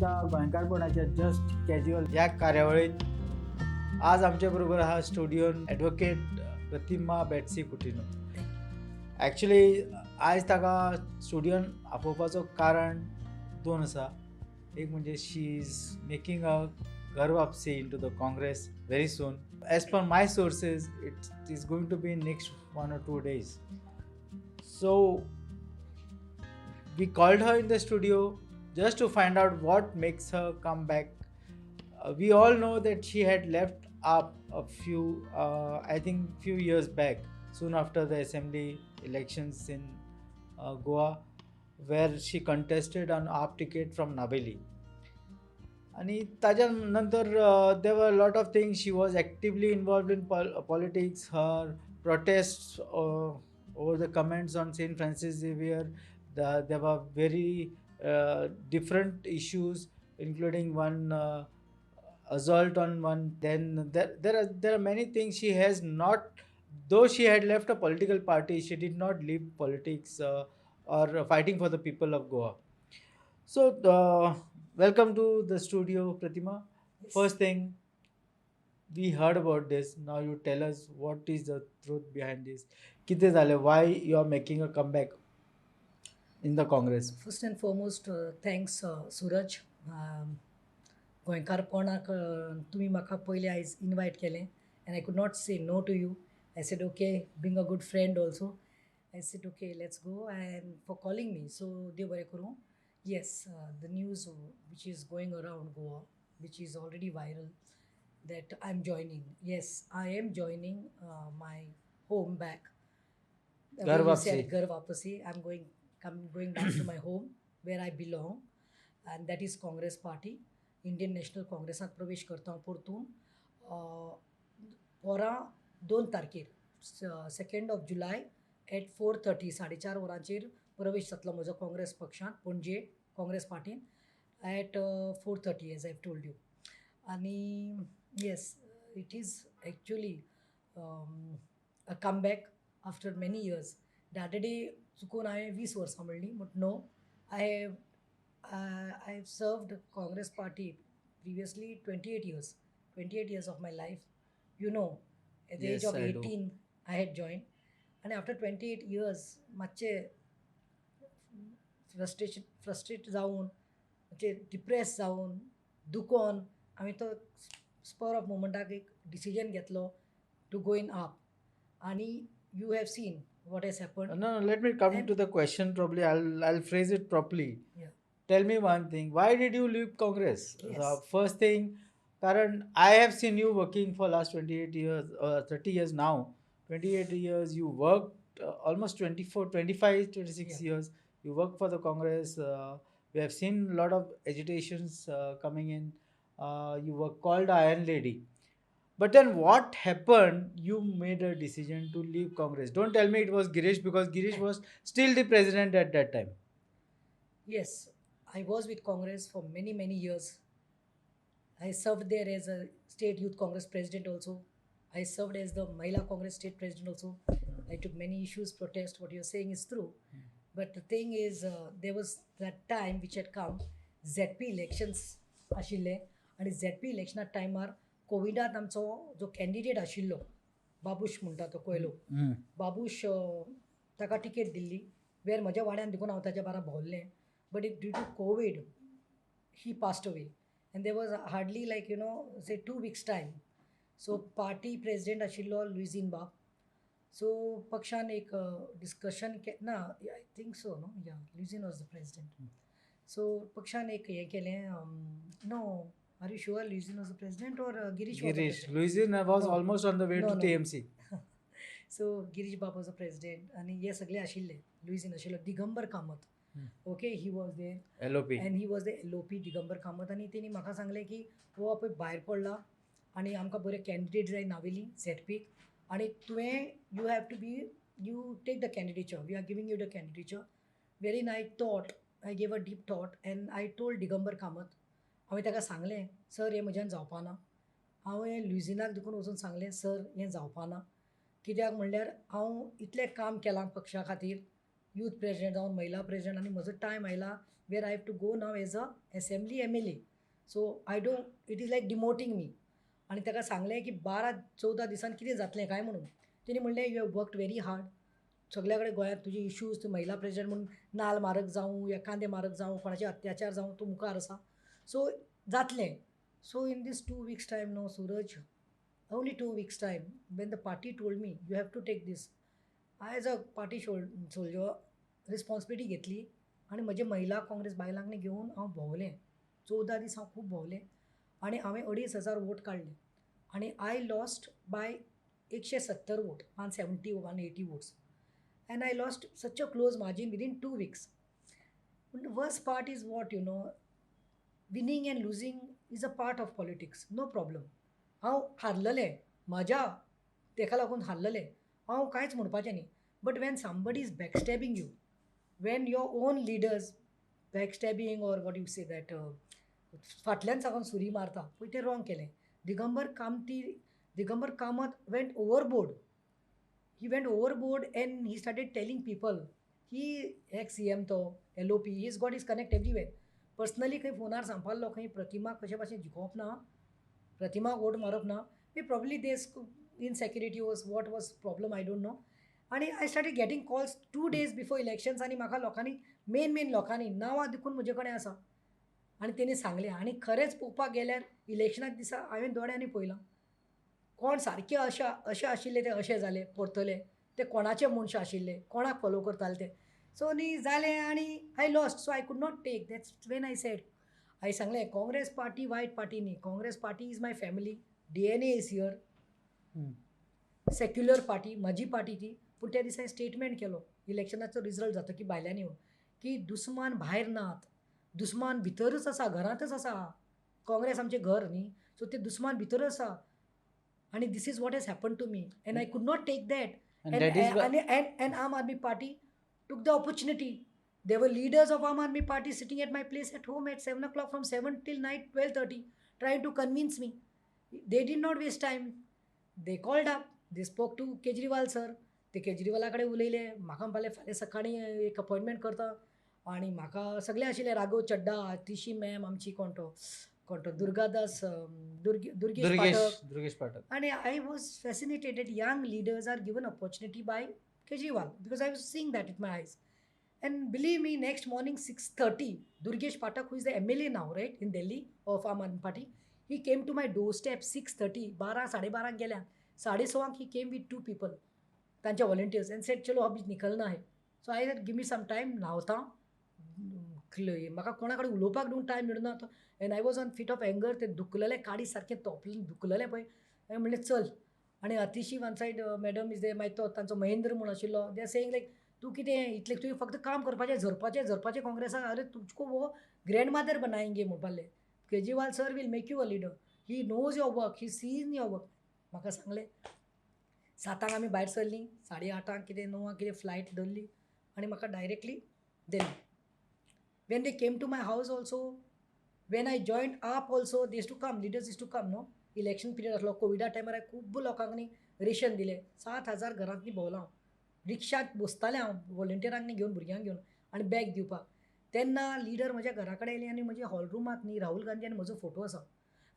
दिता गोंयकारपणाच्या just casual ह्या कार्यावळीत. आज आमच्या बरोबर आहा स्टुडियोन एडवोकेट प्रतिमा बेट्सी कुटिनो. एक्चुली आयज ताका स्टुडियोन आपोवपाचो कारण दोन आसा. एक म्हणजे she is making a घर वापसी into the Congress very soon. As per my sources, it is going to be in next 1 or 2 days. So we called her in the studio just to find out what makes her come back. We all know that she had left up a few, I think, few years back, soon after the assembly elections in Goa, where she contested on AAP ticket from Navelim. आणि ताज्या नंतर there were lot of things. She was actively involved in politics. Her protest over the comments on Saint Francis Xavier, there were very different issues, including one assault on one. Then there are many things. She has not, though she had left a political party, she did not leave politics or fighting for the people of Goa. So welcome to the studio, Pratima. Yes. First thing, we heard about this. Now you tell us what is the truth behind this. कितें जालें? Why you are making a comeback in the Congress? First and foremost, thanks, Suraj. गोंयकारपणाक तुमी म्हाका पयलीं आयज invite केलें and I could not say no to you. I said okay. Being a good friend also, I said okay, let's go, and for calling me. So देव बरें करूं. Yes, the news which is going around Goa, which is already viral, that I am joining. Yes, I am joining my home back. घर वापसी. घर वापसी. I am going back to my home where I belong, and that is Congress Party. Indian national काँग्रेसात प्रवेश करता हांव परतून पोरां 2 तारखेर, 2nd of July at 4:30, 4:30 वरांचेर प्रवेश जातलो म्हजो काँग्रेस पक्षांत, Panaji Congress पार्टीन at 4:30, as I told you. आनी yes, it is actually a come back after many years. The other day चुकून हांवें 20 वर्सां म्हणलीं, but no, I have served Congress Party previously 28 years, 28 years of my life. At the age Yes, of I do. 18 I had joined, and after 28 years मातशें frustration, frustrate जावन, म्हणजे depress जावन, दुखोन हांवें तो spur of मोमेंटाक एक decision घेतलो to go in आप. आनी you have seen what has happened. No, no, let me come And to the question probably. I'll phrase it properly. Yeah. Tell me one thing. Why did you leave Congress? Yes. First thing, कारण I have seen you working for last 28 years, 30 years now. 28 years you worked, almost 24, 25, 26 years. You worked for the Congress. We have seen a lot of agitations coming in. You were called Iron Lady. But then what happened? You made a decision to leave Congress. Don't tell me it was Girish, because Girish was still the president at that time. Yes, I was with Congress for many, many years. I served there as a state youth Congress president also. I served as the Mahila Congress state president also. I took many issues, protest. What you're saying is true. But the thing is, there was that time which had come, ZP elections आशिल्ले आनी ZP इलेक्शना टायमार कोविडात आमचो जो candidate आशिल्लो, बाबूश म्हणटा तो कोयलो बाबूश, ताका ticket दिल्ली वेर म्हज्या वाड्यान देखून हांव ताच्या बारा भोंवल्लें, but it due to Covid he passed away and there was hardly like say 2 weeks time. So party president आशिल्लो लुईझीन बाब. सो पक्षान एक डिस्कशन के ना, I think so, no, yeah, Luizinho was the president. So पक्षान एक हें केलें. No, are you sure Luizinho was the president or Girish? Girish. Luizinho was No. almost on the way No, to no. TMC. So Girish बाब was the president आनी हे सगळे आशिल्ले. लुईझीन आशिल्लो, Digambar Kamat, okay, he was there. LOP. And he was the LOP, Digambar Kamat. आनी तेणी म्हाका सांगलें की हो पळय भायर पडला आनी आमकां बरे कॅन्डिडेट जाय नावेली झेडपीक आनी तुवें you have to be, you take the candidature, we are giving you the candidature. Very I thought, I gave a deep thought and I told Digambar Kamat. हांवें ताका सांगलें, सर, हें म्हज्यान जावपा ना. हांवें लुझिनाक देखून वचून सांगलें, सर, हें जावपा ना. कित्याक म्हणल्यार हांव इतलें काम केलां पक्षा खातीर. यूथ प्रेजिडेंट जावन, महिला प्रेजिडेंट, आनी म्हजो टायम आयला where I have to go now as a assembly MLA. So I don't, it is like demoting me. आनी ताका सांगलें की 12-14 दिसान कितें जातलें काय म्हणून. तेणी म्हणलें you have worked very hard, सगल्या कडेन गोंयांत तुजे इश्यूज, तूं महिला प्रेजिडेंट म्हणून नाल मारक जावं या कांदे मारक जावं, कोणाचे अत्याचार जावं, तूं मुखार आसा, सो जातलें. So in this 2 weeks time, no Suraj, only 2 weeks time, when the party told me you have to take this, I as a party soldier responsibility घेतली आनी म्हजे महिला काँग्रेस बायलांक घेवन हांव भोंवलें. 14 दीस हांव खूब भोंवलें आनी हांवें 2500 वोट काडले आनी I lost by 170 vote, 170, 180 votes, and I lost such a close margin within 2 weeks. Worst part is what, winning and losing is a part of politics, no problem. हांव हारलेलें म्हाज्या तेका लागून हारलेलें, हांव कांयच म्हणपाचें न्ही. But when somebody is backstabbing you, when your own leaders backstabbing or what you say that, फाटल्यान साकून सुरी मारता पळय, तें रॉंग केलें. दिगंबर कामती, Digambar Kamat went overboard. He went overboard and he started telling people, he ex CM तो LOP, he is got his connect everywhere. Personally खंय फोनार सांगपाक खंय प्रतिमा कशे भाशेन जिखोवप ना, प्रतिमाक वोट मारप ना. May probably this insecurity was, what was problem, I don't know. आनी I started getting calls 2 days before elections आनी म्हाका लोकांनी, मेन मेन लोकांनी नांवां देखून म्हजे कडेन आसा आनी तेणी सांगलें. आनी खरेंच पळोवपाक गेल्यार इलेक्शनाक दिसा हांवें दोळ्यांनी पळयलां, कोण सारके अशे अशे आशिल्ले ते अशे जाले परतले, ते कोणाचे मनशां आशिल्ले, कोणाक फॉलो करताले ते. सो न्ही जालें आनी I lost, so I could not take. That's when I said, हांवें सांगलें काँग्रेस पार्टी वायट पार्टी न्ही, Congress party is my family, DNA is here, secular party म्हजी पार्टी ती. पूण त्या दिसा हांवें स्टेटमेंट केलो इलेक्शनाचो रिजल्ट जातकीर भायल्यान येवन की दुस्मान भायर नात, दुस्मान भितरच आसा, घरांतच आसा. काँग्रेस आमचें घर न्ही, सो ते दुस्मान भितरच आसा आनी this is what has happen to me and I could not take that. And that is And Aam Aadmi Party took the opportunity. There were leaders of Aam Aadmi Party sitting at my place at home at 7 o'clock, from 7 till night 12:30, trying to convince me. They did not waste time. They called up. They spoke to Kejriwal sir. ते केजरीवाला कडेन उलयले. म्हाका म्हणपाले फाल्यां सकाळीं एक appointment करता. आनी म्हाका सगळे आशिल्ले, राघव चड्डा, आतिशी मॅम, आमची कोण तो, कोण तो दुर्गादास, दुर्गेश दुर्गेश पाठक. दुर्गेश पाठक. And I was fascinated that young leaders are given opportunity by Kejriwal, because I was seeing that with my eyes. And believe me, next morning 6:30, Durgesh Pathak, who is the MLA now, right, in Delhi of Aam Aadmi Party, he came to my doorstep 6:30, बारा साडेबारांक गेल्या, साडे सवांक he came with two people, तांचे volunteers, and said, "चलो, अभी निकलना है." So I said, "Give me some time, न्हांवता, म्हाका कोणा कडेन उलोवपाक दिवंक टायम मेळना." And I was on fit of anger. ते दुखलेले काडी सारकें तोपलें, दुखलेलें पळय. हांवें म्हणलें चल. आनी Atishi one side madam is there, मागीर तो तांचो महेंद्र म्हूण आशिल्लो. They are saying लायक, तूं कितें इतलें, तुवें फक्त काम करपाचें, झरपाचें झरपाचें काँग्रेसाक. अरे, तुझको वो ग्रँड मादर बनाएंगे म्हणपाक लागले. Kejriwal sir will make you a leader, he knows your work, he seen your work. म्हाका सांगलें. 7 आंक आमी भायर सरलीं, 8:30 आंक कितें 9 आंक कितें फ्लायट धरली आनी म्हाका directly Delhi. When they came to my house also, when I joined AAP also, they used to come, leaders used to come, no? Election period आसलो, कोविडा टायमार हांवें खूब्ब लोकांक न्ही रेशन दिलें. 7000 घरांत भोंवलां हांव. रिक्षात बसतालें हांव वॉलंटियरांक घेवन, भुरग्यांक घेवन आनी बॅग दिवपाक. तेन्ना लिडर म्हज्या घरा कडेन येयले आनी म्हज्या हॉल रुमांत न्ही राहुल गांधी आनी म्हजो फोटो आसा,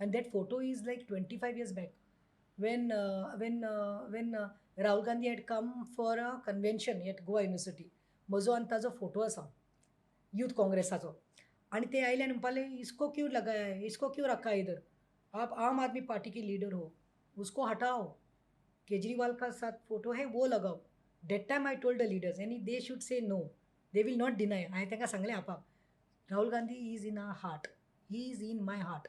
आनी that photo is like 25 years back when Rahul Gandhi had come for a convention at Goa University. म्हजो आनी ताजो फोटो आसा यूथ काँग्रेसाचो. आनी ते आयले आनी म्हणपाक लागले, "इसको क्यों लगाया है? इसको क्यों रखा है इधर? आप आम आदमी पार्टी की लीडर हो, उसको हटाओ, केजरीवाल का साथ फोटो है वो लगाओ." That time I told the leaders, आनी they should say no, they will not deny. हांवें तांकां सांगलें आपाक, Rahul Gandhi is in our heart, he is in my heart.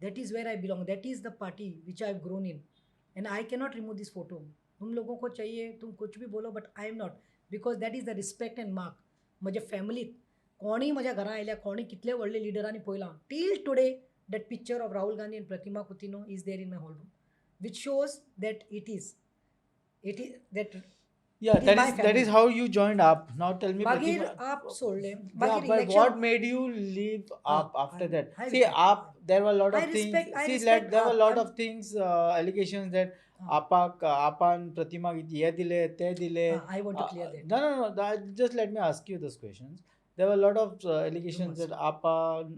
That is where I belong, that is the party which I have grown in, and I cannot remove this photo. तुम लोगों को चाहिए, तुम कुछ भी बोलो, but I am not, because that is the respect and mark. म्हज्या फॅमिलीत कोणूय म्हज्या घरा आयल्या, कोणूय कितले व्हडले लिडरांनी पळयलां, till today that picture of Rahul Gandhi and Pratima Coutinho is there in my hall room, which shows that it is that Yeah, It is that my is that is family. how you joined AAP. Now tell me, मागीर Pratima. आप सोडलें. Yeah, मागीर but election what made you leave AAP after that? I See, will- AAP There were lot of things. See, there were lot of things, allegations that आपाक आपान प्रतिमाक हे दिले ते दिले. I want to clear that. No no no, just let me ask you this questions. There were lot of allegations that आपान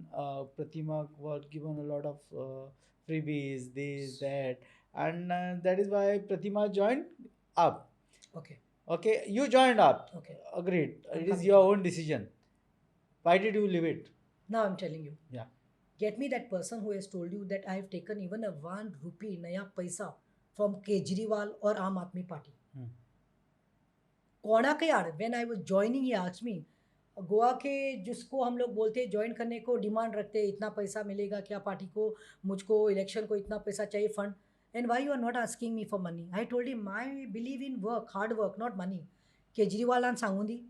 प्रतिमाक were given a lot of freebies, this, that, and that is why Pratima joined AAP. Okay. Okay, you joined AAP. Okay. Agreed. It is your own decision. Why did you leave it? Now I'm telling you. Yeah. Get me that person who has told you that I have taken even a 1 rupee naya paisa from Kejriwal or Aam Aadmi Party. कोणाकय आड, when I was joining, he asked me, Goa K जिसको हम लोग बोलते हैं join करने को demand रखते हैं, इतना पैसा मिलेगा क्या पार्टी को, मुझको इलेक्शन को इतना पैसा चाहिए fund, and why you are not asking me for money? I told him I believe in work, hard work, not money. केजरीवालान सांगून दी,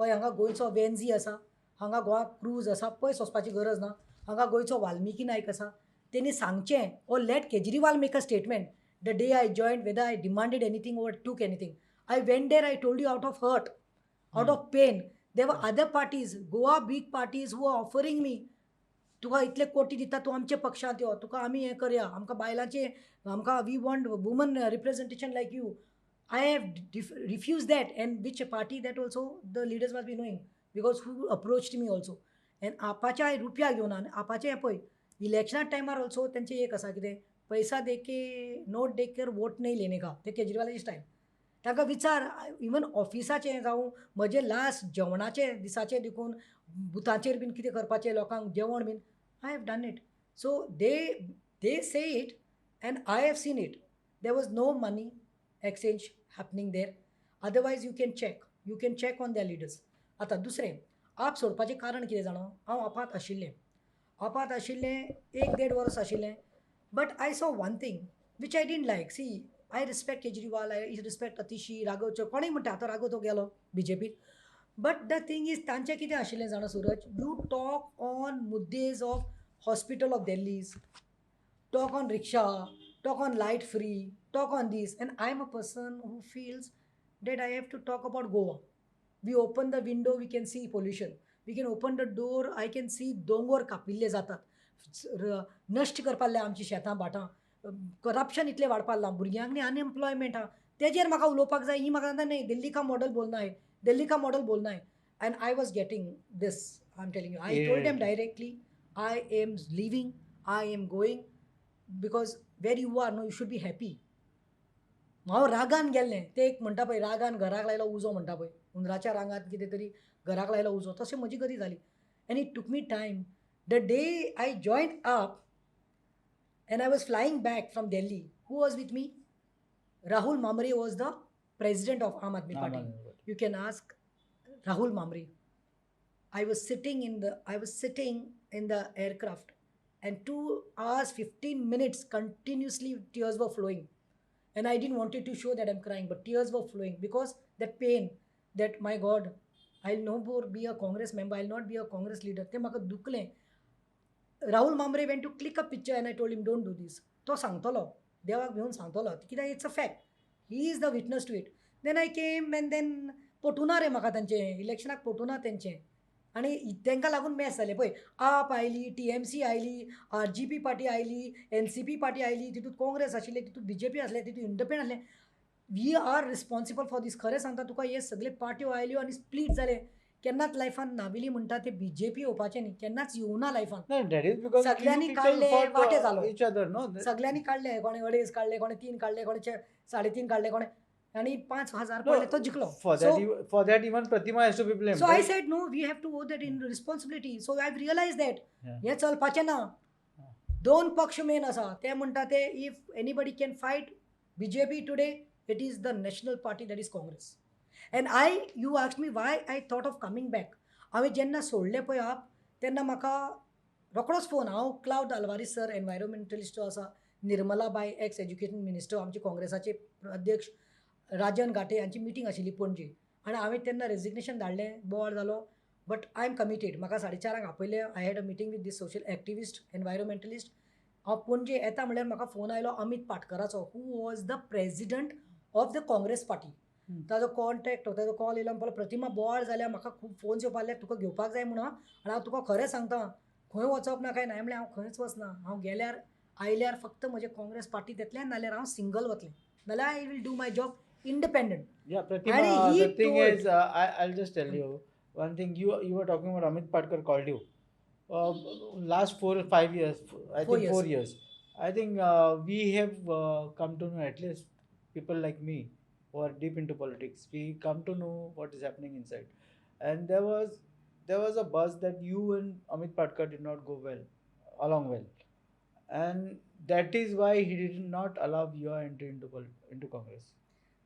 हय हांगा गोंयचो वेन्झी आसा, हांगा गोवा क्रूज आसा, पयस वचपाची गरज ना, हांगा गोंयचो वाल्मिकी नायक आसा, तेणी सांगचें or let Kejriwal make a statement. The day I joined, whether I demanded anything or took anything, I went there, I told you, out of hurt, out of pain. There were other parties, Goa big parties who are offering me, तुका इतले कोटी दिता, तूं आमच्या पक्षांत यो, तुका आमी हें करया, आमकां बायलांचें, आमकां we want woman representation like you. I have refuse that. And which party that also the leaders must be knowing, because who approached me also. And आपाचे हांवें रुपया घेवना. आनी आपाचें हें पळय, इलेक्शना टायमार ऑल्सो तेंचें एक आसा कितें, पैसा दे के नोट दे के वोट नहीं लेने का, ते केजरीवालाची स्टायल. तांकां विचार, इवन ऑफिसाचें जावं म्हजें लास्ट जेवणाचें दिसाचें देखून बुथाचेर बीन कितें करपाचें लोकांक जेवण बीन, I have done it. So they say it and I have seen it. There was no money exchange happening there. Otherwise you can check, you can check on their leaders. आतां दुसरें, आप सोडपाचें कारण कितें जाणा, हांव आपात आशिल्लें, आपात आशिल्लें 1-1.5 वर्स आशिल्लें. But I saw one thing which I didn't like. See, I respect Kejriwal, I respect Atishi, Raghav, कोणूय म्हणटा आतां राघव तो गेलो बीजेपीक. बट the thing is तांचें कितें आशिल्लें जाणा सूरज, you talk on मुद्देज of hospital of Delhi's, talk on rickshaw, talk on light free, talk on this. And I am a person who feels that I have to talk about Goa. We open the window, we can see pollution. We can open the door, I can see दोंगर कापिल्ले जातात, नश्ट करपाक लागल्या आमची शेतां भाटां, corruption इतलें वाडपाक लागलां, भुरग्यांक न्ही अनएम्प्लॉयमेंट आहा, तेजेर म्हाका उलोवपाक जाय. ही म्हाका सांगता न्ही, दिल्ली का मॉडल बोलना है, दिल्ली का मॉडल बोलना है. And I was getting this, I am telling you, I told them directly, I am leaving, I am going, because where you are no you should be happy. हांव रागान गेल्लें, ते एक म्हणटा पळय रागान घराक लायलो उजो म्हणटा पळय, उंदराच्या रागान कितें तरी घराक लायलो उजो, तशें म्हजी गती जाली. And it took me time. The day I join AAP and I was flying back from Delhi, who was with me? Rahul Mamre was the president of Aam Aadmi Party. You can ask Rahul Mamre. I was sitting in the aircraft and 2 hours 15 minutes continuously tears were flowing. And I didn't want it to show that I'm crying, but tears were flowing because that pain, that my God, I'll no more be a Congress member, I'll not be a Congress leader. ते म्हाका दुखलें. Rahul Mamre went to click a picture and I told him, don't do this. तो सांगतलो, देवाक भिवन सांगतलो, कित्याक it's a fact. He is the witness to it. Then I came and then पटुना रे म्हाका तांचें, इलेक्शनाक पटुना तेंचें, आनी तांकां लागून मॅस जालें. पळय आप आयली, TMC आयली, RGP party आयली, NCP party आयली, तितूंत काँग्रेस आशिल्ले, तितूंत BJP आसले, तितूंत इंडिपेंडंट आसले. We are responsible for this. खरें सांगता तुका, हे सगळे पार्ट्यो आयल्यो आनी स्प्लीट जाले. केन्नाच लायफान नावेली म्हणटा ते बीजेपी येवपाचें न्ही, केन्नाच येवना लायफान. सगळ्यांनी काडले वाटे जालो, सगळ्यांनी काडले, कोणें 2.5 काडले, कोणें 3 काडले, कोणें 3.5 काडले, कोणें आनी 5,000 पडले तो जिखलो. For that even Pratima has to be blamed. So I said no, we have to owe that in responsibility. So I have realise that हें चलपाचें ना. दोन पक्ष मेन आसा, ते म्हणटा ते if anybody can fight BJP today, it is the national party, that is Congress. And you asked me why I thought of coming back. हांवें जेन्ना सोडलें पळय आप, तेन्ना म्हाका रोखडोच फोन, हांव क्लावड आल्वारीस सर एनवायरोमेंटलिस्ट जो आसा, Nirmala Bai ex education minister, आमचे काँग्रेसाचे अध्यक्ष राजन घाटे हांची मिटींग आशिल्ली पणजे, आनी हांवें तेन्ना रेजिग्नेशन धाडलें, बोवाळ जालो, बट I am committed. म्हाका 4:30 आपयलें, I had a meeting with this social activist environmentalist. हांव पणजे येता म्हणल्यार म्हाका फोन आयलो अमीत पाटकराचो, who was the president of the Congress party. ताजो कॉन्टॅक्ट, ताजो कॉल येयलो, म्हणपाक प्रतिमा बोवाळ जाल्या, म्हाका खूब फोन्स येवपाक लागले, तुका घेवपाक जाय म्हणून, आनी हांव तुका खरें सांगता, खंय वचप ना काय ना. म्हणल्यार हांव खंयच वचना, हांव गेल्यार आयल्यार फक्त म्हजे काँग्रेस पार्टीत येतलें, नाल्यार हांव सिंगल वतलें, नाल्यार I will do my job independent. Yeah, Pratima, the thing is, I'll just tell you one thing. You were talking about Amit Patkar called you. Last 4 or 5 years, I think 4 years. I think we have come to know, at least people like me who are deep into politics, we come to know what is happening inside. And there was a buzz that you and Amit Patkar did not go well, along well. And that is why he did not allow your entry into Congress.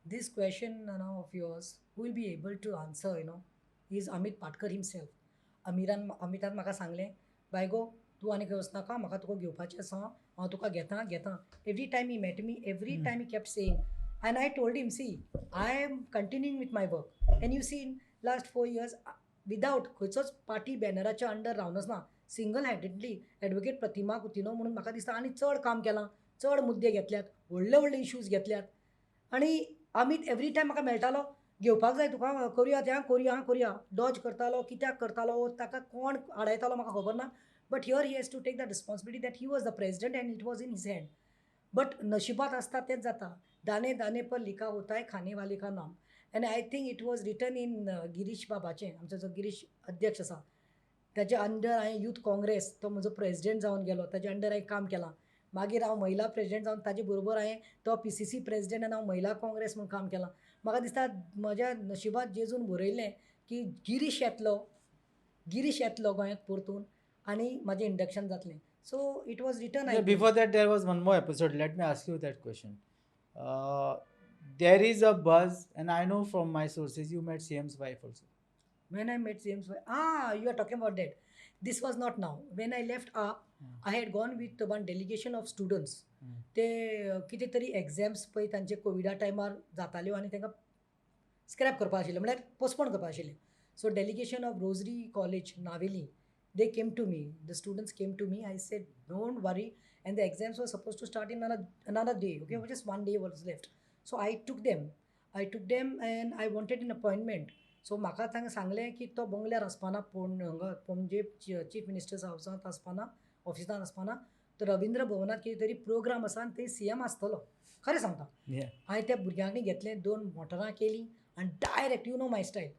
This question now of yours, who will be able to answer, you know, is Amit Patkar himself. Amitabh म्हाका सांगलें, बायगो तूं आनी खंय वचनाका, म्हाका तुका घेवपाचें आसा, हांव तुका घेता घेता. Every time he met me, every time he kept saying, and I told him, see, I am continuing with my work. And you see in last 4 years without खंयचोच पार्टी बॅनराच्या अंडर रावनच ना, सिंगल हँडेडली एडवोकेट प्रतिमा कुतिन्हो म्हणून म्हाका दिसता आनी चड काम केलां, चड मुद्दे घेतल्यात, व्हडले व्हडले इश्यूज घेतल्यात. आनी अमित एवरी टायम म्हाका मेळटालो, घेवपाक जाय तुका, करुया तें, करुया करुया, डॉज करतालो, कित्याक करतालो, ताका कोण आडायतालो म्हाका खबर ना. But here he has to take the responsibility that he was the president and it was in his hand. But नशिबात आसता तेंच जाता. दाने दाने पर लिखा होता है खाने वाले का नाम. And I think it was written in Girish बाबाचें, आमचो जो गिरीश अध्यक्ष आसा ताच्या अंडर हांवें यूथ काँग्रेस, तो म्हजो प्रेजिडेंट जावन गेलो, ताच्या अंडर हांवें काम केलां. मागीर हांव महिला प्रेजिडेंट जावन ताजे बरोबर हांवें तो PCC president आनी हांव महिला काँग्रेस म्हूण काम केलां. म्हाका दिसता म्हज्या नशिबात जेजून बरयल्लें की गिरीश येतलो, गिरीश येतलो गोंयांत परतून आनी म्हाजें इंडक्शन जातलें. So it was written. Before that there was one more episode. Let me ask you that question. There is a buzz and I know from my sources you met CM's wife also. When I met CM's wife, you are talking about that. This was not now. When I left AAP, I had gone with one delegation of students. ते कितें तरी exams पळय तांचे कोविडा टायमार जाताल्यो आनी तांकां स्क्रॅप करपा आशिल्लें, म्हळ्यार पोस्टपोन करपा आशिल्लें. So delegation of Rosary College Navelim, they came to me, the students came to me. I said don't worry, and the exams were suppose to start in another day, okay, just one day was left. So I took them and I wanted an appointment. So म्हाका तांकां सांगलें की तो बंगल्यार आसपाना, पूण हांगा Panaji chief ministers हावसांत आसपाना, ऑफिसांत आसपाना, तर रविंद्र भवनात कितें तरी प्रोग्राम आसा आनी थंय CM आसतलो. खरें सांगता, हांवें त्या भुरग्यांनी घेतलें, 2 मोटरां केलीं आनी direct, you know my style,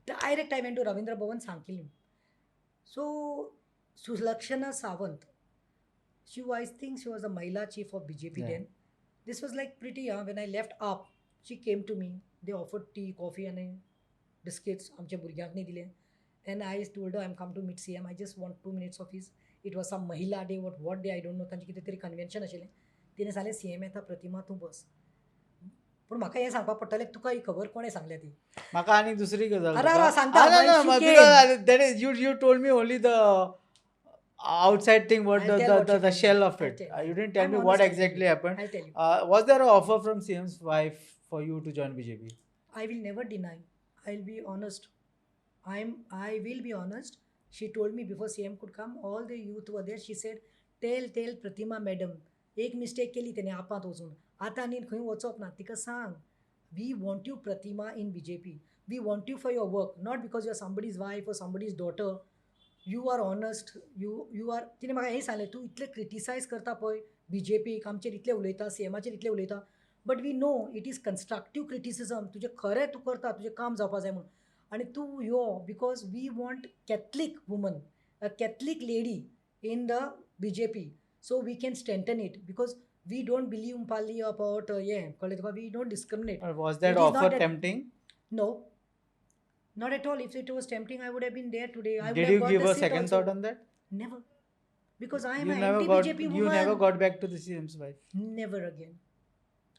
direct I went to Ravindra Bhavan Sanquelim. So Sulakshana Sawant, she I think she was a Mahila chief of BJP then. This was like pretty, when I left AAP, she came to me, they offered tea, coffee आनी biscuits आमच्या भुरग्यांक दिले. And I told I am come to meet CM, I just want 2 minutes of his. It was some Mahila day, what day I don't know, तांचें कितें तरी convention आशिल्लें. तिणें सांगलें CM येता प्रतिमा तूं बस. पूण म्हाका हें सांगपाक पडटलें, तुका ही खबर कोणें सांगल्या ती? म्हाका आनी दुसरी गजाल सांगता. You told me only the outside thing, what the shell of it. You didn't tell me what exactly happened. Was there an offer from CM's wife for you to join BJP? I will never deny. I will be honest. I will be honest. She told me before CM could come, all the youth were there. She said, tell Pratima madam, एक mistake केली तेणे आपांत वचून, आतां आनी खंय वचप ना, तिका सांग, we want you Pratima in BJP. We want you for your work, not because you are somebody's wife or somebody's daughter. You are honest, you are. तिणें म्हाका हें सांगलें, तूं इतलें क्रिटिसायज करता पळय BJPक, आमचेर इतलें उलयता, CMाचेर इतलें उलयता, but we know it is constructive criticism. तुजें खरें तूं करता, तुजें काम जावपा जाय म्हणून. आनी तूं यो, because we want Catholic woman, a Catholic lady in the BJP, so we can strengthen it, because we don't believe Pali about हें, कळ्ळें तुका, we don't discriminate. Was that offer tempting? No, not at all. If it was tempting, I would have been there today. I would Did have you got give the a seat second also. Thought on that? Never. Because I am You an never got, anti-BJP you woman. never got back to the CM's wife. Never again.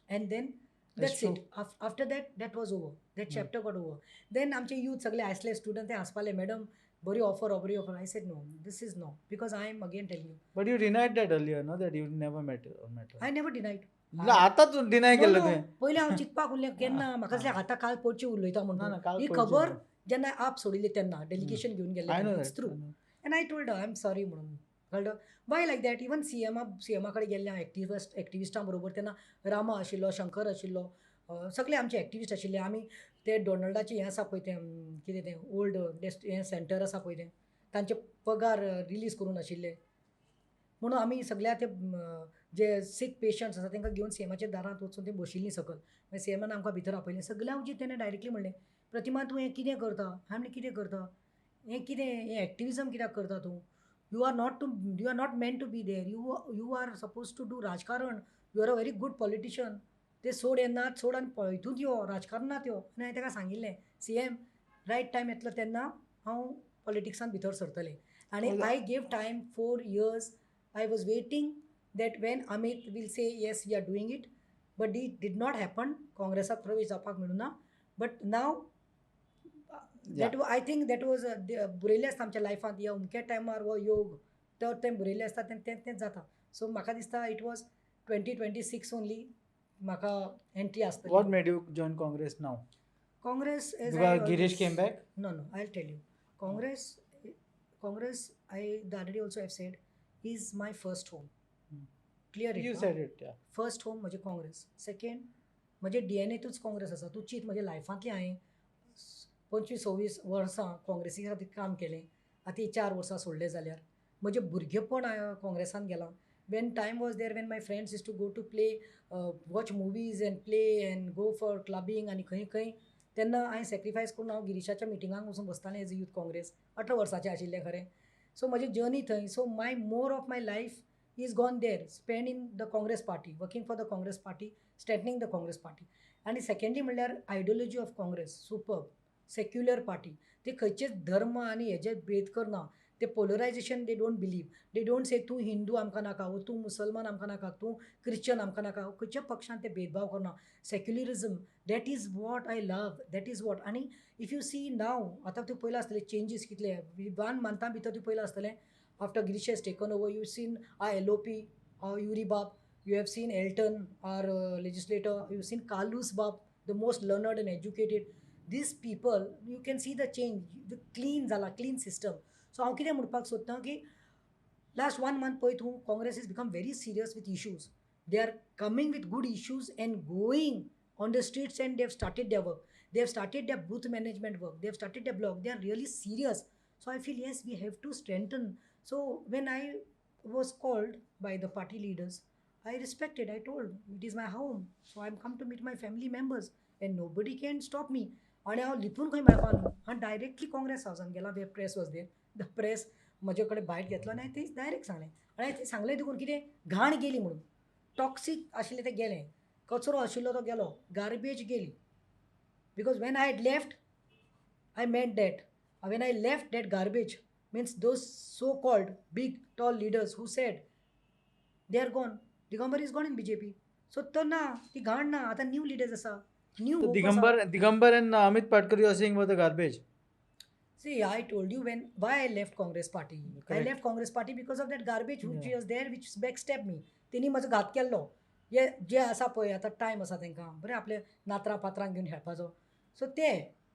And then That's that's it. true. After that, that was over. That chapter got over. Then आमचे youth सगळे आसले student, ते हांसपाले, madam बरी offer, बरी offer. I said no, this is no, because I am again telling you. But you denied that earlier, no? That you never met her. I never denied. ना, आतां तूं deny No, केलें no. तुवें. पयलीं हांव चिंतपाक उरलें केन्ना, म्हाका दिसलें आतां काल पडची उलयता ना, म्हणून. ना, काल ही पडची खबर ना. जेन्ना आप सोडिल्ली तेन्ना डेलिगेशन घेवन I गेल्लें, know it's that. True. And I told I am sorry म्हणून, कळ्ळें? Why like that? Even CMा कडेन गेल्लें हांव एक्टिविस्टां बरोबर, तेन्ना रामा आशिल्लो, शंकर आशिल्लो, सगळे आमचे एक्टिविस्ट आशिल्ले. आमी ते डोनाल्डाचें हें आसा पळय तें, कितें तें ओल्ड हें सेंटर आसा पळय तें, तांचे पगार रिलीज करूं नाशिल्ले म्हणून आमी सगळ्या ते जे सीक पेशंट्स आसा तांकां घेवन सीएमाच्या दारांत वचून ते बशिल्लीं सकल. मागीर सीएमान आमकां भितर आपयलें. सगळ्या हुजीर तेणें डायरेक्टली म्हणलें, प्रतिमा तूं हें कितें करता? हांवें म्हणलें कितें करता, हें कितें, हें एक्टिविजम कित्याक करता तूं? You are not meant to be there. You are suppose to do राजकारण. You are a very good politician. ते सोड, हें नाच सोड आनी हितूंत यो, राजकारणांत यो. आनी हांवें ताका सांगिल्लें, सीएम रायट टायम येतलो तेन्ना हांव पॉलिटिक्सान भितर सरतलें. आनी I gave time 4 years. I was waiting that when Amit will say yes we are doing it, but it did not happen. काँग्रेसात प्रवेश जावपाक मेळूना. But now that I think that was बरयल्लें आसता आमच्या लायफांत, ह्या अमक्या टायमार हो योग तर तें बरयल्लें आसता तें तेंच जाता. सो म्हाका दिसता it was 2026 only म्हाका एंट्री आसतली. What made you join Congress now? Congress as Girish came back? No no, I will tell you. Congress I the other day also have said is my first home. Clear? You said it. First home म्हजें Congress. Second म्हजें डीएनएतूच काँग्रेस आसा. तूं चीत म्हज्या लायफांतलें हांवें 25-26 वर्सां काँग्रेसी खातीर काम केलें. आतां 4 वर्सां सोडलें जाल्यार म्हजें भुरगेपण हांवें काँग्रेसान गेलां. When time was there when my friends used to go to play, watch movies and play and go for clubbing आनी खंय खंय, तेन्ना हांवें सॅक्रिफायस करून हांव गिरीशाच्या मिटिंगांक वचून बसतालें एज अ यूथ काँग्रेस. 18 वर्साचें आशिल्लें खरें. सो म्हजी जर्नी थंय. So my more of my life is gone there, spend in the Congress party, working for the Congress party, strengthening the Congress party. आनी सेकेंडली म्हणल्यार ideology of Congress superb, secular party. ते खंयचेच धर्म आनी हेजे भेद करना. ते polarisation they don't believe. They don't say तूं हिंदू आमकां नाका, वो तूं मुसलमान आमकां नाका, तूं क्रिश्चन आमकां नाका. खंयच्या पक्षान ते भेदभाव करना. Secularism, that is what I love, that is what. आनी if you सी नाव, आतां तूं पळयलां आसतलें चेंजीस कितले 1 मंथा भितर तूं पळयलां आसतलें. After Girish has taken over, you seen our LOP, our Yuri Bab, you have seen Elton, our legislator, you seen Carlos Bab, the most learned and educated. These people, you can see the change, the clean जाला, clean system. So हांव कितें म्हणपाक सोदतां की last 1 month पळय तूं, Congress is become very serious with issues. They are coming with good issues and going on the streets and they have started their work. They have started their booth management work. They have started their blog. They are really serious. So I feel yes, we have to strengthen. So when I was called by the party leaders, I respected. I told it is my home. So I am come to meet my family members and nobody can stop me. आनी हांव लिपून खंय मेळपा न्हू. हांव directly Congress हावसान गेला, where press was there. The press म्हजे कडेन बायट घेतलो आनी हांवें तें डायरेक्ट सांगलें. आनी हांवें तें सांगलें देखून कितें घाण गेली म्हणून, टॉक्सीक आशिल्लें तें गेलें, कचरो आशिल्लो तो गेलो, गार्बेज गेली. Because when I had left, I meant that. When I left that garbage, means those so called big tall leaders who said they are gone. Digambar is gone in BJP. So तो ना, ती घाण ना. आतां new leaders आसा, new. Digambar and Amit Patkar, you are saying about the garbage. See, I told you when why I left Congress party. Correct. I left Congress party because of that garbage which was there, which backstabbed me. तेणी म्हजो घात केल्लो. हे जे आसा पळय आतां time आसा तांकां बरें आपले नात्रां पात्रांक घेवन खेळपाचो. सो ते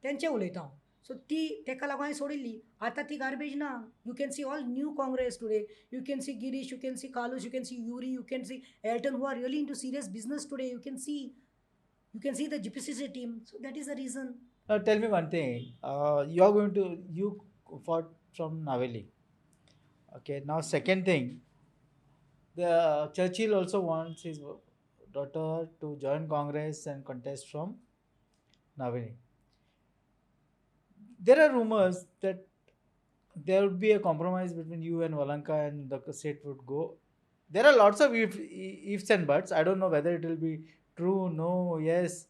तेंचे उलयता हांव. सो ती ताका लागून हांवें सोडिल्ली. आतां ती गार्बेज ना. You can see all new Congress today. You can see Girish, you can see Carlos, you can see Yuri, you can see Elton, who are really into serious business today. You can see the GPCC team. So that is the reason. Now tell me one thing. You fought from Naveli. Okay. Now second thing, the Churchill also wants his daughter to join Congress and contest from Naveli. There are rumors that there would be a compromise between you and Valanka and the state would go. There are lots of ifs and buts. I don't know whether it will be true, no, yes.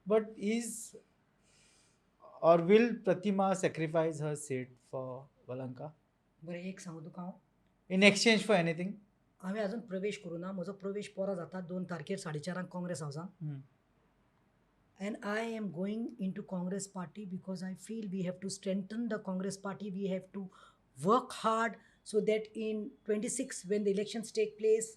But is or will Pratima sacrifice her seat for Valanka? बरें, एक सांगू तुका हांव, In exchange for anything? हांवें अजून प्रवेश करूं ना. म्हजो प्रवेश पोरा जाता 2 तारखेर 4:30 Congress हावसान. And I am going into Congress party because I feel we have to strengthen the Congress party. We have to work hard so that in 26 when the elections take place,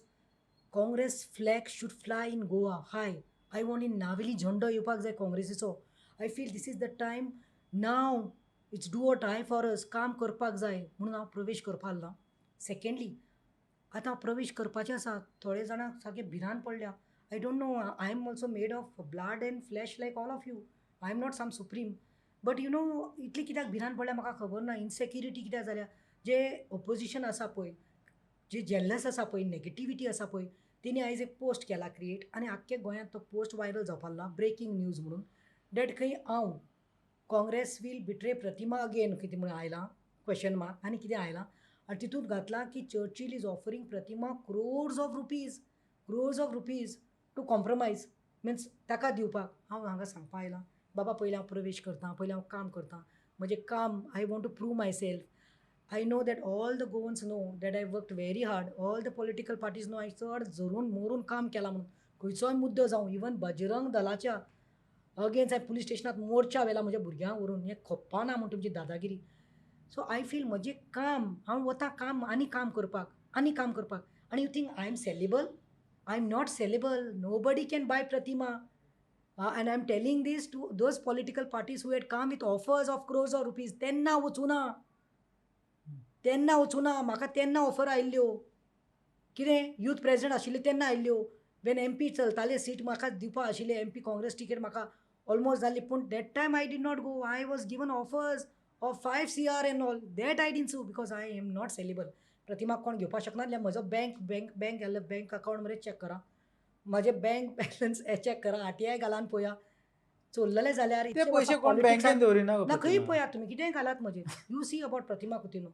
Congress flag should fly in Goa high. I want in Naveli झंडो येवपाक जाय काँग्रेसीचो. I feel this is the time now. It's do or die for us. काम करपाक जाय म्हणून हांव प्रवेश करपाक ना. सेकंडली, आतां हांव प्रवेश करपाचें आसा. थोडे जाणांक सारकें भिरांत पडल्या. I don't know, I am also made of blood and flesh like all of you. I am not some supreme. But you know, इतली कित्याक भिरांत पडल्या म्हाका खबर ना. इनसेक्युरिटी कित्याक जाल्या. जे ओपोजिशन आसा पळय, जे जेल्लस आसा पळय, नेगेटिविटी आसा पळय, तेणी आयज एक पोस्ट केला क्रिएट आनी आख्खे गोंयांत तो पोस्ट व्हायरल जावपाक लागला, ब्रेकींग न्यूज म्हणून, that खंय हांव Congress will betray Pratima again कितें म्हणून आयलां क्वेश्चन मार्क आनी कितें आयलां आनी तितूंत घातलां की Churchill is offering Pratima crores of rupees to compromise, means ताका दिवपाक. हांव हांगा सांगपा आयलां, बाबा, पयलीं हांव प्रवेश करता, पयलीं हांव काम करता म्हजें काम. I want to prove myself. I know that all the Goans know that I worked very hard. All the political parties know हांवें चड झरून मोरून काम केलां म्हणून. खंयचोय मुद्दो जावं, इवन बजरंग दलाच्या अगेन्स्ट हांवें पुलीस स्टेशनात मोर्चा व्हेला म्हज्या भुरग्यांक व्हरून, हें खप्पा ना म्हूण तुमची दादागिरी. सो I feel म्हजें काम, हांव वता काम आनी काम करपाक आनी काम करपाक. आनी you think I am sellable? I am not sellable. Nobody can buy Pratima. And I am telling this to those political parties who had come with offers of crores of rupees. तेन्ना वचूना, तेन्ना वचूना. म्हाका तेन्ना offer आयिल्ल्यो, कितें youth president आशिल्ले तेन्ना आयिल्ल्यो, when MP चलताले, सीट म्हाका दिवपा आशिल्ले, एमपी काँग्रेस टिकेट म्हाका ऑलमोस्ट जाल्ली, पूण that time I did not go. I was given offers of 5 CR and all that. I didn't do because I am not sellable. प्रतिमाक कोण घेवपाक शकना जाल्यार म्हजो बँक घाल, बँक अकावंट मरे चॅक करा, म्हजें बँक बॅलन्स चॅक करा, आरटीआय घालान पळया, चोरलेले जाल्यार. ते पयशे कोण बँकेन दवरिना. ना, खंय पळयात तुमी, कितेंय घालात म्हजेर. You see about Pratima Coutinho,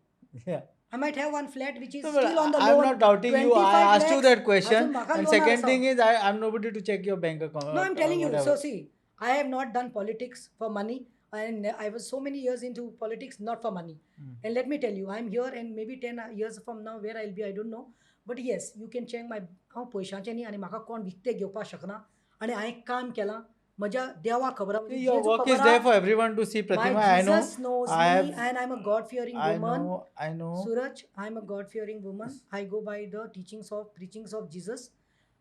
I might have one flat which is No, still on the I'm loan. Not doubting you. I 25 asked you lakhs. That question. अजून म्हाका And loan second आसा. Thing is, I'm nobody to check your bank account. No, I'm telling you. Whatever. So see, I have not done politics for money, and I was so many years into politics not for money. And let me tell you, I'm here, and maybe 10 years from now, where I'll be, I don't know. But yes, you can check my, हांव पयशांचें न्ही आनी म्हाका कोण विकतें घेवपाक शकना आनी हांवें काम केलां, म्हज्या देवाक खबर आहा. See, your work is there for everyone to see, Pratima. My I know. Jesus knows I me have- and I'm a God-fearing I woman. Know. I know. Suraj, I am a God fearing woman. I go by the teachings of preachings of Jesus.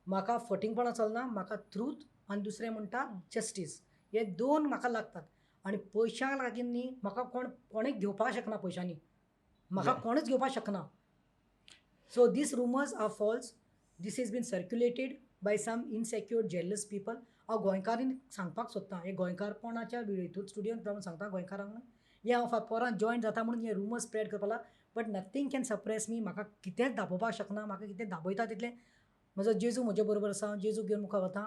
म्हाका फटींगपणां चलना. म्हाका truth आनी दुसरें म्हणटा justice, हे दोन म्हाका लागतात आनी पयशांक लागीं न्ही, म्हाका कोण कोणेक घेवपाक शकना पयशांनी म्हाका कोणूच घेवपाक शकना. So these rumours are false. This is been circulated by some insecure, jealous people. हांव गोंयकारांनी सांगपाक सोदतां, हे गोंयकारपणाच्या हितून स्टुडियोन रावन सांगता गोंयकारांक, हें हांव पोरान जॉयन जाता म्हणून हे रुमर्स स्प्रेड करपाक लागला, but nothing can suppress me. म्हाका कितेंच दाबोवपाक शकना. म्हाका कितें दाबयता तितलें म्हजो जेजू म्हजे बरोबर आसा, हांव जेजू घेवन मुखार वता.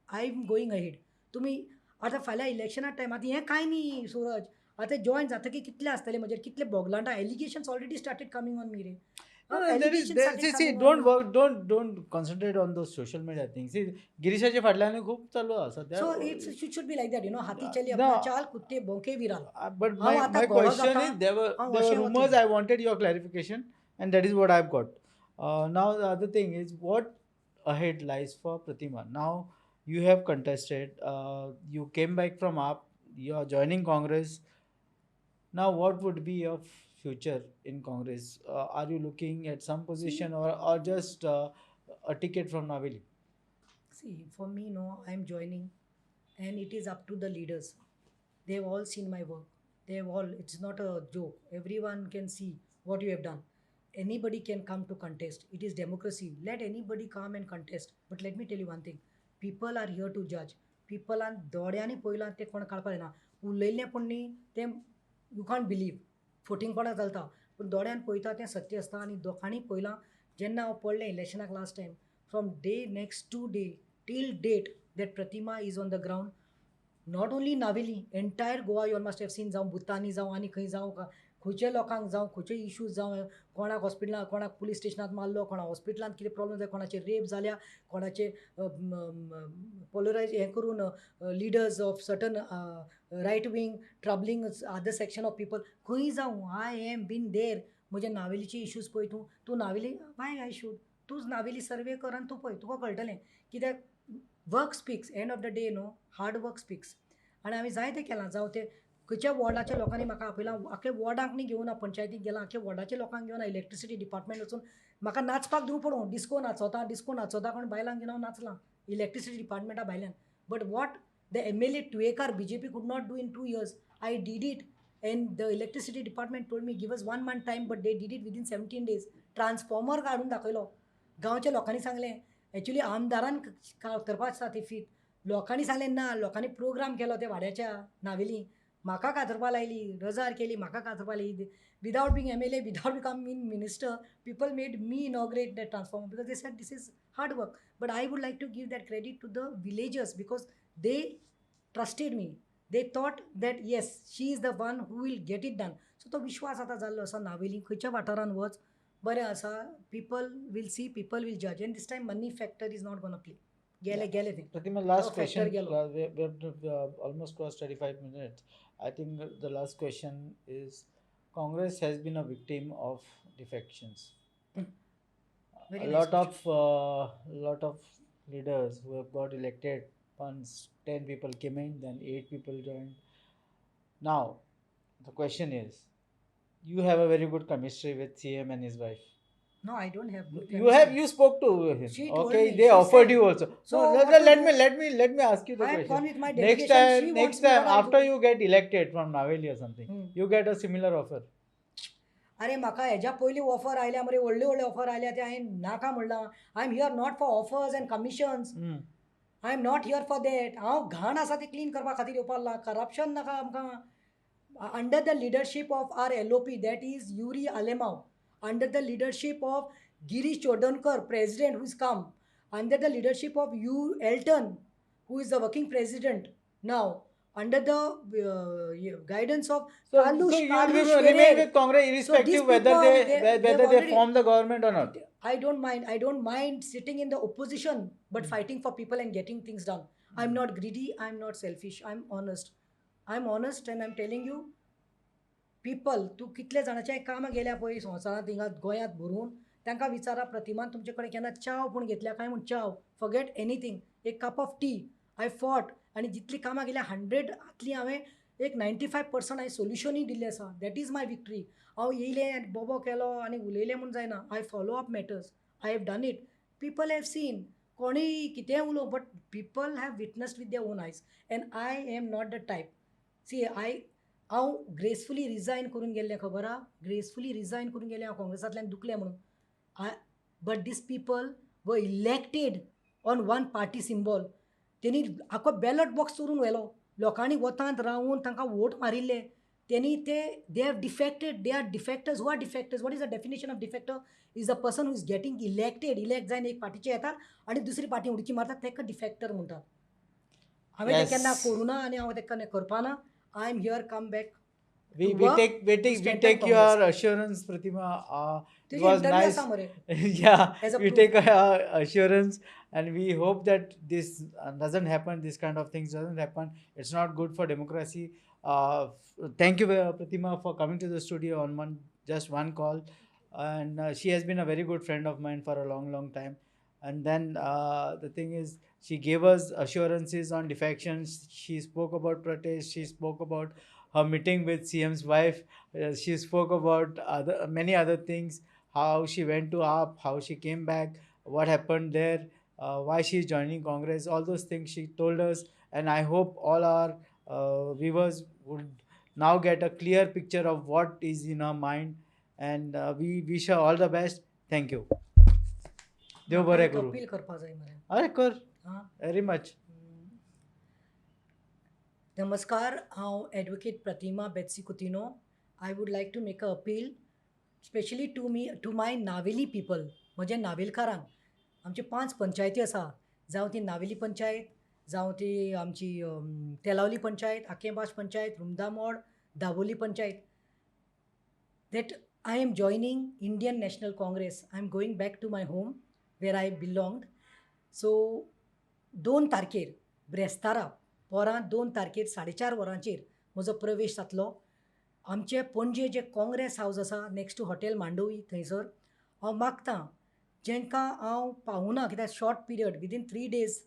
I am going ahead. तुमी आतां फाल्यां इलेक्शना टायम, आतां हें कांय न्ही सूरज, आतां जॉयन जातकीर कितले आसतले म्हजेर, कितले बोगलांटां, allegations already started coming on me रे. No, no, there is, Allegations there, started see, see, coming on don't me. Work, don't concentrate on those social media things. See, गिरीशाच्या फाटल्यान खूप चालू आसा. So it should be like that. हाथी चले No. अपना चाल, कुत्ते भोंके विराल. But हांव आतां my घोडो question जाता, is, there were हांव there were अशें rumors. वतलें. I wanted your clarification, and that is what I've got. Now the other thing is, what ahead lies for Pratima. Now you have contested. You came back from AAP. You are joining Congress. Now, what would be your future in Congress? Are you looking at some position or just a ticket from Navelim? See, for me, no, I'm joining, and it is up to the leaders. They've all seen my work. They've all, it's not a joke. Everyone can see what you have done. Anybody can come to contest. It is democracy. Let anybody come and contest. But let me tell you one thing, people are here to judge. पिपलान दोळ्यांनी पळयलां तें कोण काडपाक जायना. उलयल्लें पूण न्ही तें you can't believe, फटींगपणां चलता, पूण दोळ्यान पळयता तें सत्य आसता. आनी लोकांनी पळयलां, जेन्ना हांव पडलें इलेक्शनाक last time, from day next to day till date that Pratima is on the ground, not only Navelim, entire Goa. You must have seen, जावं बुतांनी जावं आनी खंय जावं, खंयच्या लोकांक जावं, खंयचे इश्यूज जावं, कोणाक हॉस्पिटलांत, कोणाक पुलीस स्टेशनांत मारलो, कोणाक हॉस्पिटलांत कितें प्रॉब्लम जाले, कोणाचे रेप जाल्या, कोणाचे पोलरायज हें करून leaders of certain right wing troubling other section of people, खंय जावं, I am been there. म्हज्या नावेलीचे इश्यूज पळय तूं, तूं नावेली, वाय I should, तूंच नावेली सर्वे कर आनी तूं पळय, तुका कळटलें कित्याक. Work speaks, end of the day, no, hard work speaks. आनी हांवें जायतें केलां. जावं तें खंयच्या वॉर्डाच्या लोकांनी म्हाका आपयलां, आख्खे वॉर्डांक न्ही घेवन हांव पंचायतीक गेलां, आख्खे वॉर्डाच्या लोकांक घेवन इलेक्ट्रिसिटी डिपार्टमेंट वचून म्हाका नाचपाक दिवं पडूं, डिस्को नाचोता, डिस्को नाचोता कोण बायलांक घेवन हांव नाचलां इलेक्ट्रिसिटी डिपार्टमेंटा भायल्यान. But what the MLA Tuekar BJP could not do in 2 years, I did it. And the electricity department told me, give us one month time, but they did it within 17 days. Transformer काडून दाखयलो. गांवच्या लोकांनी सांगलें, actually आमदारान करपाक आसता ती फीत, लोकांनी सांगलें ना, लोकांनी प्रोग्राम केलो ते वाड्याच्या नावेली. म्हाका कातरपा लायली, रजार केली, म्हाका कातरपा लायली. Without being MLA, without becoming minister, people made me inaugurate that transformer because they said this is hard work. But I would like to give that credit to the villagers because they trusted me. They thought that yes, she is the one who will get it done. So तो विश्वास आतां जाल्लो आसा नावेली खंयच्या वाठारान वच बरें आसा, people will see, people will judge, and this time money factor is not gonna play. गेले गेले ते. Pratima, last तो factor question. गेलो. We have almost crossed 35 minutes. I think the last question is, Congress has been a victim of defections. Very A nice lot question. of lot of leaders who have got elected, once 10 people came in, then 8 people joined. Now, the question is, you have a very good chemistry with CM and his wife. No, I don't have good You have chemistry. You spoke to him. She told Okay, me, they she offered said, you also. So No, what let, to let do? me let me let me ask you the I have question. gone with my Next delegation. time, She next wants me, time what I after do? you get elected from Naveli or something, you get a similar offer. अरे म्हाका हेज्या पयलीं offer आयल्या मरे, व्हडले व्हडले offer आयल्या, ते हांवें नाका म्हणलां. I am here not for offers and commissions. I am not here for that. हांव घाण आसा ती क्लीन करपा खातीर येवपाक लागला. करप्शन नाका आमकां. Under the leadership of our LOP, that is Yuri Alemao, under the leadership of Girish Chodankar, president who is come, under the leadership of U Elton, who is the working president now, under the guidance of So, Carlos, so you will Carlos remain Ferrer. with Congress So these irrespective whether people, they they whether have they already form the government or not. I don't mind. I don't mind sitting in the opposition, but fighting for people and getting things done. I'm not greedy. I'm not selfish. I'm honest. I'm honest and I'm telling you, people, तूं कितले जाणांचे कामां गेल्या पळय संवसारांत हिंगा गोंयांत भरून, तांकां विचारा प्रतिमान तुमचे कडेन केन्ना च्याव पूण घेतल्या काय म्हूण. च्याव, फॉरगेट एनीथींग, एक cup of tea. I fought आनी जितली कामां गेल्या 100 आतली हांवें एक 95% हांवें सोल्युशनूय दिल्लें आसा. That is my victory. हांव येयलें आनी बोबो केलो आनी उलयलें म्हूण जायना. I follow up matters. I have done it. People have seen. कोणूय कितेंय उलोवं, but people have witnessed with their own eyes, and I am not the type. See, I हांव ग्रेसफुली रिजायन करून गेल्लें, खबर आहा. ग्रेसफुली रिजायन करून गेलें हांव काँग्रेसांतल्यान, दुखलें म्हणून. I but these people were elected on one party symbol. तेणी आख्खो बॅलट बॉक्स चोरून व्हेलो. लोकांनी वतांत रावून तांकां वोट मारिल्ले, तेणी ते they have defected. They are defectors. Who are defectors? What is the definition of defector? Is a person who is getting elected. Elect जायन एक पार्टीचे येतात आनी दुसरी पार्टी उडकी मारतात, ताका डिफेक्टर म्हणटात. हांवें तें केन्ना करूं ना आनी हांव तें केन्ना करपाना. I am here come back We to we work take we to take we strengthen take Congress. your assurance, Pratima. It तुजी was interview nice. आसा मरे Yeah, as a we proof. take assurance, and we hope that this doesn't happen. This kind of things doesn't happen. It's not good for democracy. Thank you, Pratima, for coming to the studio on one just one call, and she has been a very good friend of mine for a long, long time. And then the thing is, she gave us assurances on defections. She spoke about protests. She spoke about her meeting with CM's wife. She spoke about other many other things, how she went to AAP, how she came back, what happened there, why she is joining Congress, all those things she told us. And I hope all our viewers would now get a clear picture of what is in her mind. And we wish her all the best. Thank you. देव बरें करूं. Appeal करपा जाय मरे. अरे कर. हां. Very much. नमस्कार, हांव एडवोकेट प्रतिमा बेत्सी Coutinho. I would like to make a appeal specially to me to my Navelim people, म्हज्या नावेलकारांक. आमच्यो पांच पंचायती आसा, जावं ती नावेली पंचायत, जावं ती आमची Telaulim panchayat, आकेबाश panchayat, रुमदामोड, Dabolim panchayat, that I am joining Indian National Congress. I am going back to my home where I belonged. So 2 तारखेर, ब्रेस्तारा पोरां 2 तारखेर 4:30 वरांचेर म्हजो प्रवेश जातलो आमचे पणजे जे काँग्रेस हावज आसा, नेक्स्ट टू हॉटेल मांडोवी, थंयसर. हांव मागतां, जांकां हांव पावना, कित्याक short period, within 3 days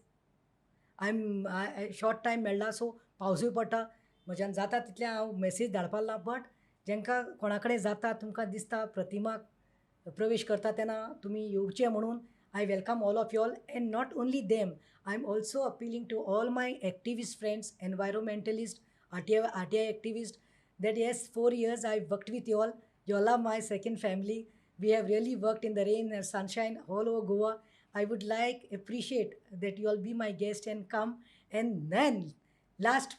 I am short time मेळ्ळा, सो पावसूय पडटा, म्हज्यान जाता तितलें हांव मॅसेज धाडपाक ना. बट जांकां कोणा कडेन जाता, तुमकां दिसता प्रतिमा प्रवेश करता तेन्ना तुमी येवचें म्हणून I welcome all of y'all. And not only them, I am also appealing to all my activist friends, environmentalist, RTI activist, that yes, 4 years I worked with you all. You all are my second family. We have really worked in the rain and sunshine all over Goa. I would like appreciate that you all be my guest and come. And then last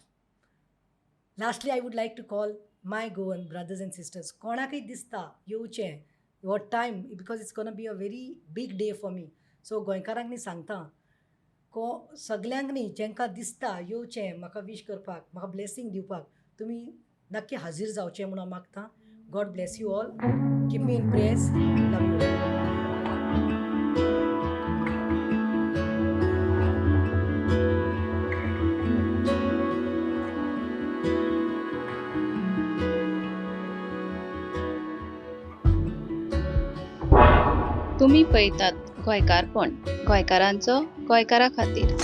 Lastly, I would like to call my Goan brothers and sisters, कोणाकय दिसता येवचें हो time, because it's gonna be a very big day for me. So गोंयकारांक न्ही सांगता, को सगल्यांक न्ही, जांकां दिसता येवचें म्हाका वीश करपाक, म्हाका ब्लेसींग दिवपाक, तुमी नक्की हाजीर जावचें म्हूण हांव मागता. God bless you all. Keep me in prayers. Love you. तुम्ही पळयतात गोंयकारपण, गोंयकारांचो गोंयकारा खातीर.